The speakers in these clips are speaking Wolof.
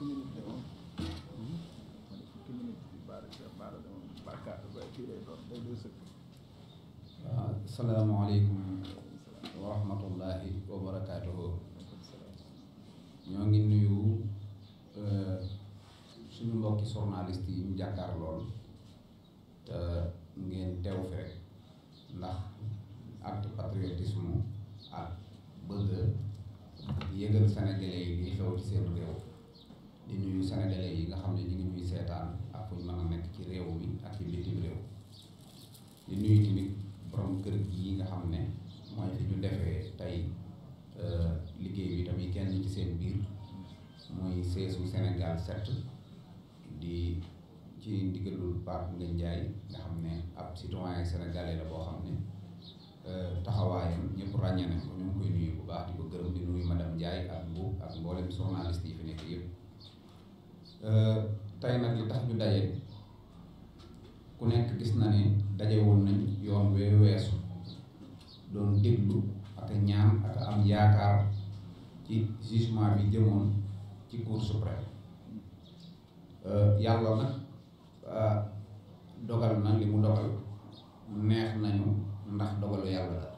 minutes de moom ma ne fukki minutes bi baara de moom barkaatu ba kii lay doon day doy sëkk. waaw asalaamaaleykum wa rahmatullahi wa barakaatuhu. ñoo ngi nuyu suñu mbokki journaliste yi ñu jàkkaar lool te ngeen teew fi rek ndax acte patriotisme ak bëgg yëgal sénégalais yi li xew ci seen réew. di nuyu sénégalais yi nga xam ne ñu ngi ñuy seetaan ak fu ñu mën a nekk ci réew mi ak ci bitim réew. di nuyu tamit borom kër gi nga xam ne mooy fi ñu defee tey liggéey bi tamit kenn ci seen biir muy seesu Sénégal 7 di ci ndigalul Pape Ngagne Ndiaye nga xam ne ab citoyen sénégalais la boo xam ne taxawaayam ñëpp ràññee nañ ko. ñu ngi koy nuyu bu baax di ko gërëm di nuyu madame Ndiaye ak Mbow ak mboolem journaliste yi fi nekk yëpp. tey nag li tax ñu daje ku nekk gis na ne daje woon nañ yoon weesu doon déglu ak ñaan ak am yaakaar ci jugement bi jëmoon ci cour suprême. yàlla nag dogal na li mu dogal neex nañu ndax dogalu yàlla la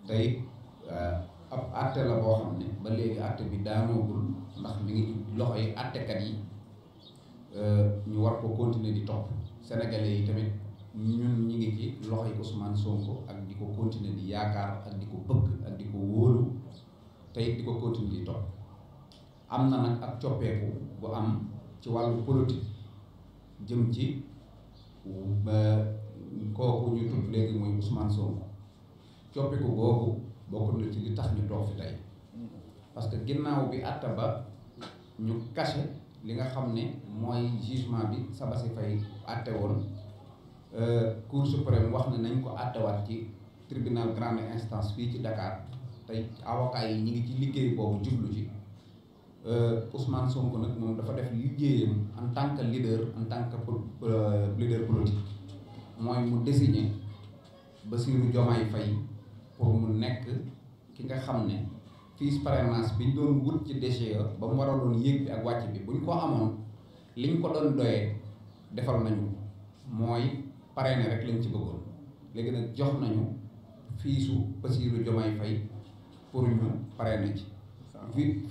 tey ab àtte la boo xam ne ba léegi àtte bi daanoogul ndax mi ngi loxo yi àttekat yi ñu war ko continuer di topp. sénégalais yi tamit ñun ñi ngi ci loxo yi Ousmane Sonko ak di ko continuer di yaakaar ak di ko bëgg ak di ko wóolu tey di ko continuer di topp. am na nag ak coppeeku bu am ci wàllu politique jëm ci kooku ñu tudd léegi muy Ousmane Sonko. coppeeku boobu bokk na ci li tax ñu toog fi tey parce que ginnaaw bi àtte ba ñu caché li nga xam ne mooy jugement bi Sabassy Faye àtte woon cour suprême wax ne nañ ko àttewaat ci tribunal grande instance fii ci Dakar tey avocat yi ñi ngi ci liggéey boobu jublu ci Ousmane Sonko nag moom dafa def liggéeyam en tant que leader en tant que leader politique mooy mu désigner Bassirou Diomaye Faye pour mu nekk ki nga xam ne fiche parrainage bi ñu doon wut ci DGE ba mu waraloon yéeg bi ak wàcc bi bu ñu ko amoon liñ ko doon doyee defal nañu mooy parrainé rek lañ ci bëggoon. léegi nag jox nañu fiisu Bassirou Diomaye Faye pour ñu parrainé ci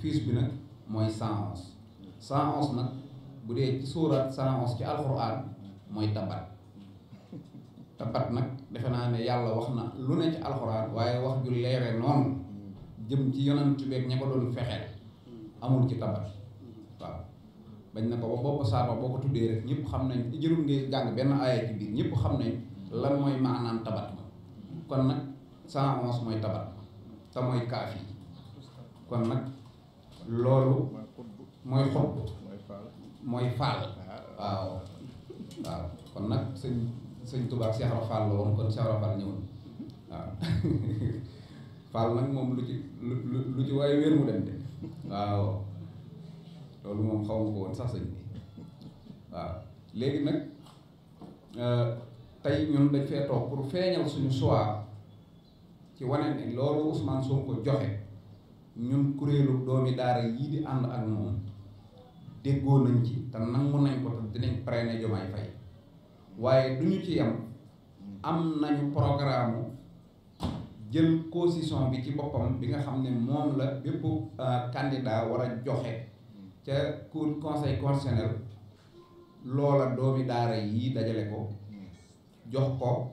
fiche bi nag mooy 111 111 nag bu dee ci suuraat 111 ci alxuraan mooy tabat nag defe naa ne yàlla wax na lu ne ci alxuraan waaye wax ju leere noonu jëm ci yonent beeg ña ko doon fexeel amul ci tabat. waaw bañ na ko ba bopp saaba boo ko tuddee rek ñëpp xam nañ jërul ngay jàng benn aaya ci biir ñëpp xam nañ lan mooy maanaam tabat ma kon nag 111 mooy tabat te mooy kaafi kon nag loolu mooy xob mooy faal. waaw kon nag sëñ Tuubaa Cheikh Ibra Fall la woon kon Cheikh Ibra Fall ñëwoon waaw Fall nag moom lu ci waaye wér mu dem de waaw loolu moom xaw ma ko woon sax sëñ bi waaw léegi nag tey ñun dañ fee toog pour feeñal suñu choix ci wane ne loolu Ousmane Sonko joxe ñun kuréelu doomi daara yii di ànd ak moom déggoo nañ ci te nangu nañ ko te dinañ parrainé Diomaye Faye waaye du ñu ci yem am nañu programme jël constitution bi ci boppam bi nga xam ne moom la bépp candidat war a joxe ca cour conseil constitutionnel loola doomi daara yi dajale ko jox ko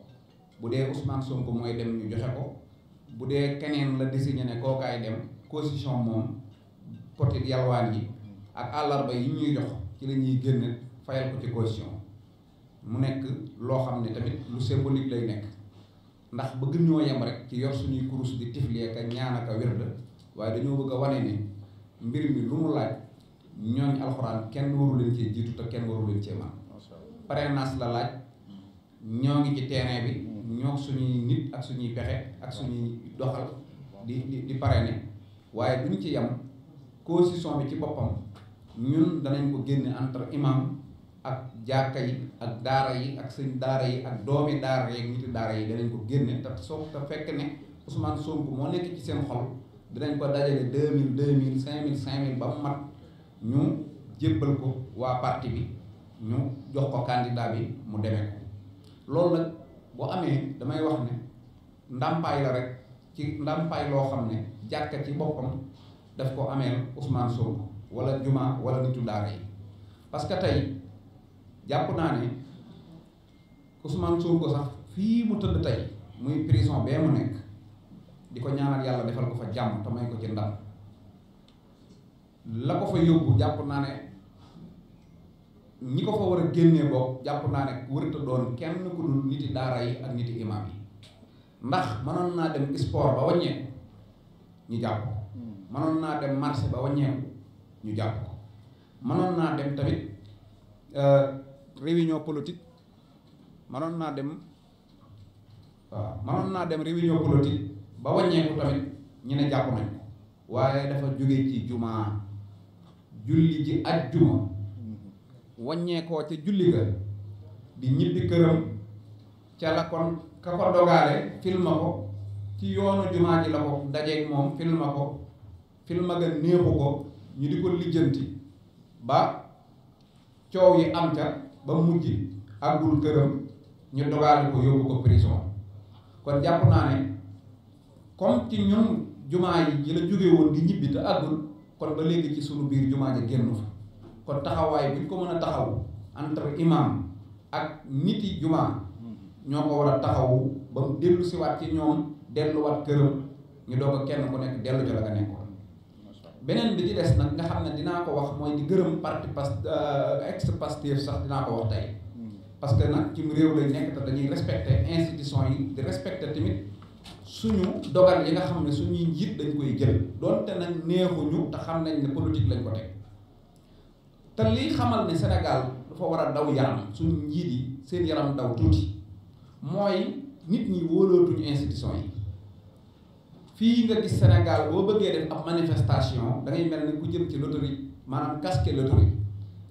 bu dee Ousmane Sonko mooy dem ñu joxe ko bu dee keneen la désigné ne kookaay dem constitution moom peut-être yalwaan yi ak àllarba yi ñuy jox ci la ñuy génn fayal ko ci constitution mu nekk loo xam ne tamit lu symbolique lay nekk ndax bëgg ñoo yem rek ci yor suñuy kurus di tifli ak ñaan ak wérd waaye dañoo bëgg a wane ni mbir mi lu mu laaj ñooñ alxuraan kenn waru leen cee jiitu te kenn waru leen cee man parrainage la laaj ñoo ngi ci terrain bi ñoo suñuy nit ak suñuy pexe ak suñuy doxal di parrainer waaye duñ ci yem constitution bi ci boppam ñun danañ ko génne entre imam ak jàkka yi ak daara yi ak sëñ daara yi ak doomi daara yi ak niti daara yi danañ ko génne te fekk ne Ousmane Sonko moo nekk ci seen xol dinañ ko dajale 2000 5000 5000 ba mu mat ñu jébbal ko waa parti bi ñu jox ko candidat bi mu demee ko loolu nag bu amee damay wax ne ndàmpaay la rek ci ndàmpaay loo xam ne jàkka ci boppam daf ko ameel Ousmane Sonko wala juma wala nitu daara yi parce que tey jàpp naa ne Ousmane Sonko sax fii mu tëdd tey muy prison bee mu nekk di ko ñaanal yàlla defal ko fa jàmm te may ko ci ndam la ko fa yóbbu jàpp naa ne ñi ko fa war a génnee boobu jàpp naa ne wërta doon kenn ku dul niti daara yi ak niti imam yi ndax mënoon naa dem sport ba wàññeeku ñu jàpp ko mënoon naa dem marché ba wàññeeku ñu jàpp ko mënoon naa dem tamit réunion politique mënoon naa dem réunion politique ba wàññeeku tamit ñu ne jàpp nañ ko waaye dafa jóge ci jumaa julli ji ajjuma wàññeekoo ca julli ga di ñibbi këram ca la kon ka ko dogaale filma ko ci yoonu jumaa ji la ko dajeeg moom filma ko filma ga néexu ko ñu di ko lijjanti ba coow yi am ca ba mujj àggul këram ñu dogaale ko yóbbu ko prison kon jàpp naa ne comme ci ñun jumaa yi ji la jóge woon di ñibbi te àggul kon ba léegi ci sunu biir jumaa ja génn fa kon taxawaay buñ ko mën a taxaw entre imam ak niti jumaa ñoo ko war a taxawu ba mu dellu siwaat ci ñoom delluwaat këram ñu doog a kenn ku nekk dellu ca la nga nekkoon beneen bi ci des nag nga xam ne dinaa ko wax mooy di gërëm parti ex-Pastef sax dinaa ko wax tey parce que nag ci réew lañ nekk te dañuy respecter institution yi di respecter tamit suñu dogal yi nga xam ne suñuy njiit dañ koy jël doonte nag neexuñu te xam nañ ne politique lañ ko teg te lii xamal ne Sénégal dafa war a daw yaram suñu njiit yi seen yaram daw tuuti mooy nit ñi wóolootuñu institution yi fii nga gis Sénégal boo bëggee def ab manifestation da ngay mel ni ku jëm ci loterie maanaam casque loterie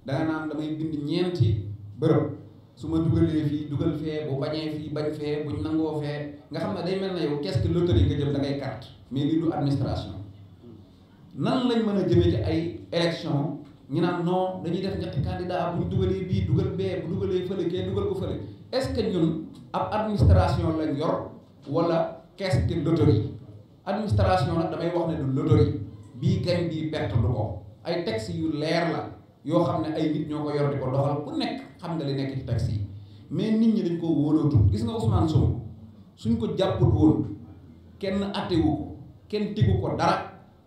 da nga naan damay bind ñeenti bërëb su ma dugalee fii dugal fee bu bañee fii bañ fee buñ nangoo fee nga xam ne day mel na yow casque loterie nga jëm da ngay carte mais lii du administration nan lañ mën a jëmee ci ay élection ñu naan non dañuy def ñetti candidat bu ñu dugalee bii dugal bee bu dugalee fële kee dugal ko fële est-ce que ñun ab administration lañ yor wala caisse de loterie administration nag damay wax ne du loterie bii gañ bii perte du ko ay textes yu leer la yoo xam ne ay nit ñoo ko yor di ko doxal ku nekk xam nga li nekk ci textes yi mais nit ñi dañ koo wóolootu gis nga Ousmane Sonko suñ ko jàpput woon kenn attewu ko kenn tegu ko dara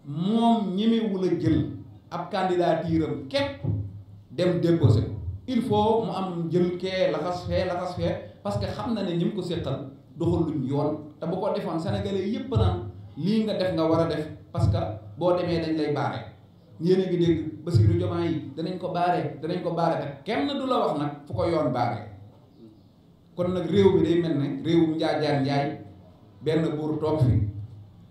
moom ñemewul a jël ab candidature am képp dem déposé ko il faut mu am jël kee laxas fee parce que xam na ne ñi mu ko séqal doxaluñ yoon te bu ko defoon sénégalais yépp naan lii nga def nga war a def parce que boo demee dañ lay baare yéen a ngi dégg Bassirou Diomaye yi danañ ko baare te kenn du la wax nag fu ko yoon baare kon nag réew mi day mel ne réewum njaajaan njaay benn buur toog fi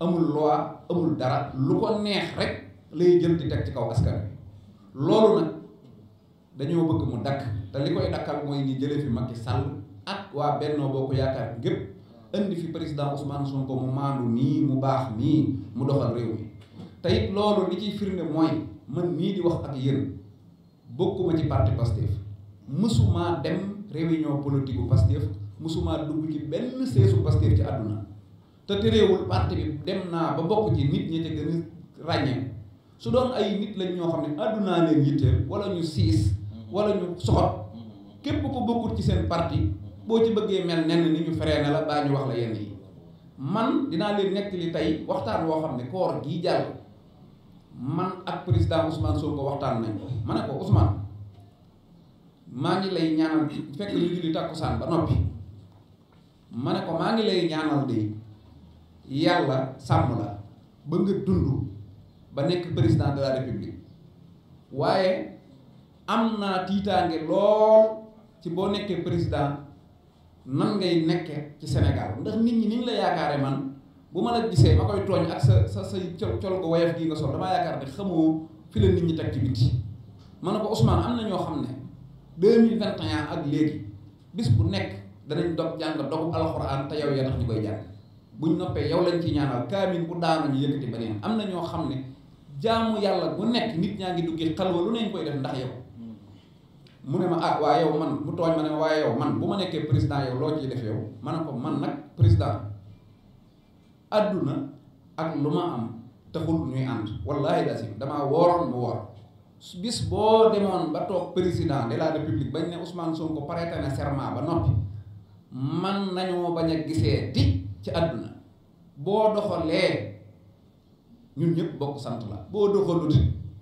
amul loi amul dara lu ko neex rek lay jël di teg ci kaw askan bi loolu nag dañoo bëgg mu dakk te li koy dakkal mooy ni jëlee fi Macky Sall ak waa Benno Bokk Yaakaar gépp indi fi président Ousmane Sonko mu maandu nii mu baax nii mu doxal réew mi te it loolu li ciy firnde mooy man nii di wax ak yéen bokkuma ci parti Pastef mësumaa dem réunion politique bu Pastef mësumaa dugg ci benn seesu Pastef ci àdduna te terewul parti bi dem naa ba bokk ci nit ñi te gën a ràññee su doon ay nit lañ ñoo xam ne àddunaa leen yitteel wala ñu siis wala ñu soxot képp ko bokkut ci seen parti boo ci bëggee mel nenn ni ñu freiné la baa ñu wax la yenn yi man dinaa leen nekk li tey waxtaan woo xam ne koor gii jàll man ak président Ousmane Sonko waxtaan nañ ko ma ne ko Ousmane maa ngi lay ñaanal fekk ñu julli tàkkusaan ba noppi ma ne ko maa ngi lay ñaanal de yàlla sàmm la ba nga dund ba nekk président de la république waaye am naa tiitaange lool ci boo nekkee président nan ngay nekke ci Sénégal ndax nit ñi ni ñu la yaakaare man bu ma la gisee ma koy tooñ ak sa col gu woyof gii nga sol damaa yaakaar ne xamoo fi la nit ñi teg ci biti ma ne ko Ousmane am na ñoo xam ne 2021 ak léegi bis bu nekk danañ dog jàng dogu alxuraan te yow yaa tax ñu koy jàng buñ noppee yow lañ ci ñaanal kaamin bu daanu ñu yëkkati beneen am na ñoo xam ne jaamu yàlla bu nekk nit ñaa ngi duggee xalwa lu neñ koy def ndax yow mu ne ma ah waa yow man mu tooñ ma ne waaye yow man bu ma nekkee président yow loo ciy def yow ma ne ko man nag président adduna ak lu ma am taxul ñuy ànd wallahi dasim damaa wooroon mu woor bis boo demoon ba toog président de la république bañ ne Ousmane Sonko prêté na serment ba noppi man nañoo bañ a gisee ti ci àdduna boo doxalee ñun ñëpp bokk sant la boo doxalut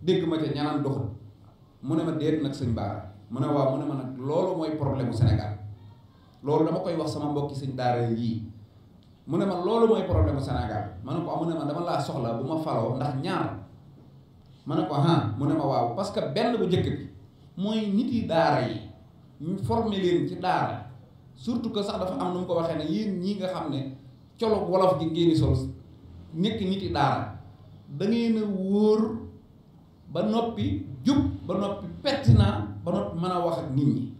dégg ma ca ñanaan doxul mu ne ma déet nag sëñ Baara mu ne waaw mu ne ma nag loolu mooy problème bu Sénégal loolu dama koy wax sama mbokki sëñ daara yii mu ne ma loolu mooy problème bu Sénégal ma ne ko mu ne ma dama laa soxla bu ma faloo ndax ñaar ma ne ko mu ne ma waaw parce que benn bu njëkk bi mooy nit yi daara yi ñu former leen ci daara surtout que sax dafa am nu mu ko waxee ne yéen ñii nga xam ne colo wolof gi ngeen di sol nekk nit yi daara da ngeen a wóor ba noppi jub ba noppi pertinent ba noppi mën a wax ak nit ñi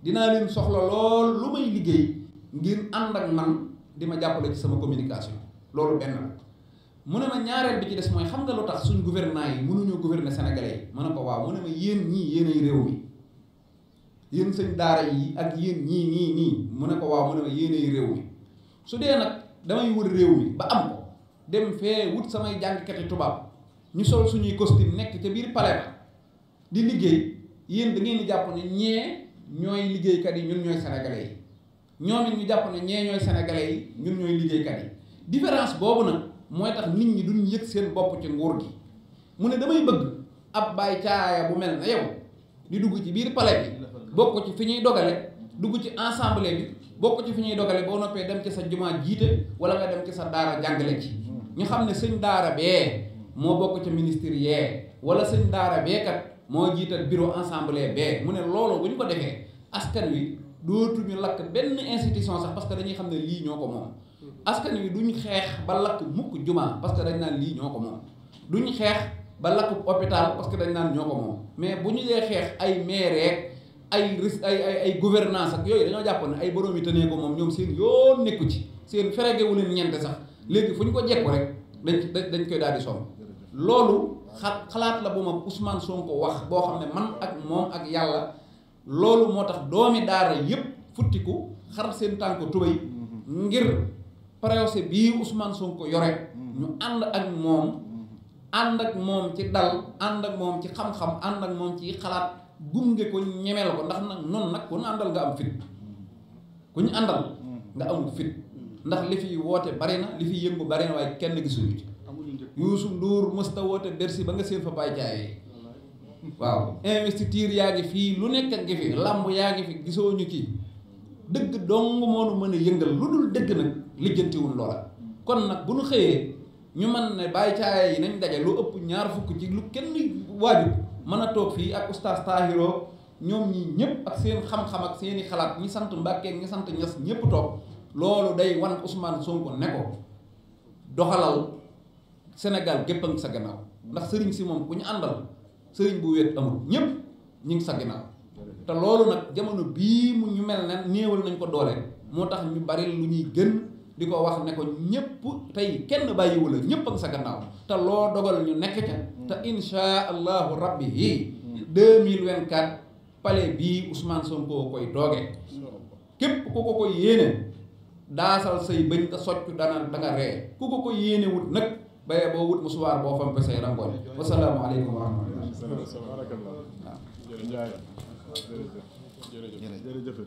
dinaa leen soxla lool lu may liggéey ngir ànd ak man di ma jàppale ci sama communication loolu benn la mu ne ma ñaareel bi ci des mooy xam nga lu tax suñ gouvernement yi mënuñoo gouverner sénégalais yi ma ne ko waaw mu ne ma yéen ñii yéenay réew mi yéen sëñ daara yi ak yéen ñii nii mu ne ko waaw mu ne ma yéenay réew mi su dee nag damay wër réew mi ba am ko dem fee wut samay jàngkati tubaab ñu sol suñuy costume nekk ca biir palais ba di liggéey yéen da ngeen di jàpp ne ñee ñooy liggéeykat yi ñun ñooy sénégalais yi ñoom it ñu jàpp ne ñee ñooy sénégalais yi ñun ñooy liggéeykat yi différence boobu nag mooy tax nit ñi duñ yëg seen bopp ci nguur gi mu ne damay bëgg ab baay caaya bu mel na yow di dugg ci biir palais bi bokk ci fi ñuy dogale dugg ci assemblée bi bokk ci fi ñuy dogale boo noppee dem ci sa jumaa jiite wala nga dem ci sa daara jàngale ci ñu xam ne sëñ daara bee moo bokk ca ministère yee wala sëñ daara bee kat moo jiital bureau assemblée bee mu ne loolu bu ñu ko defee askan wi dootuñu lakk benn institution sax parce que dañuy xam ne lii ñoo ko moom askan wi duñ xeex ba lakk mukk jumaa parce que dañ naan lii ñoo ko moom duñ xeex ba lakk hôpital parce que dañ naan ñoo ko moom mais bu ñu dee xeex ay maire ay gouvernance ak yooyu dañoo jàpp ne ay borom yi tënee ko moom ñoom seen yoon nekku ci seen feregewu leen ñente sax léegi fu ñu ko jekku rek dañ koy daal di sonn loolu xalaat la bu ma Ousmane Sonko wax boo xam ne man ak moom ak yàlla loolu moo tax doomi daara yépp futtiku xar seen tànk tubéy ngir procès bii Ousmane Sonko yore ñu ànd ak moom ci dal ànd ak moom ci xam-xam ànd ak moom ci xalaat gunge ko ñemeel ko ndax nag noonu nag ku ñu àndal nga am fit ku ñu àndal nga amul fit ndax li fi woote bari na li fi yëngu bari na waaye kenn gisuñu ci Youssou Ndour mësta woote Bercy ba nga seen fa Baye Thiaye waaw investiture yaa ngi fii lu nekk ngi fi làmb yaa ngi fi gisoo ñu kii dëgg dong moo nu mën a yëngal lu dul dëgg nag lijjantiwul loola kon nag bu nu xëyee ñu mën ne Baye Thiaye yi nañ daje lu ëpp ñaar fukk ci lu kenn waaju mën a toog fii ak oustaz Tahiro ñoom ñi ñëpp ak seen xam-xam ak seeni xalaat ñi sant Mbàkke ñi sant Ñas ñëpp toog loolu day wan Ousmane Sonko ne ko doxalal Sénégal gépp a ngi sa gannaaw ndax sëriñ si moom ku ñu àndal sëriñ bu wéet amul ñëpp ñu ngi sa gannaaw te loolu nag jamono bii mu ñu mel ne néewal nañ ko doole moo tax ñu bari lu ñuy gën di ko wax ne ko ñëpp tey kenn bàyyiwu la ñëpp a ngi sa gannaaw te loo dogal ñu nekk ca te insha allahu rabbi yi 2024 palais bii Ousmane Sonko koy doogee képp ku ko ko yéene daasal say bëñ nga soccu da nga ree ku ko ko yéene wut nag baye boo wut musuwaar boo fampe say rangoon wasalaamu aleykum wa rahmatullah jërëjëf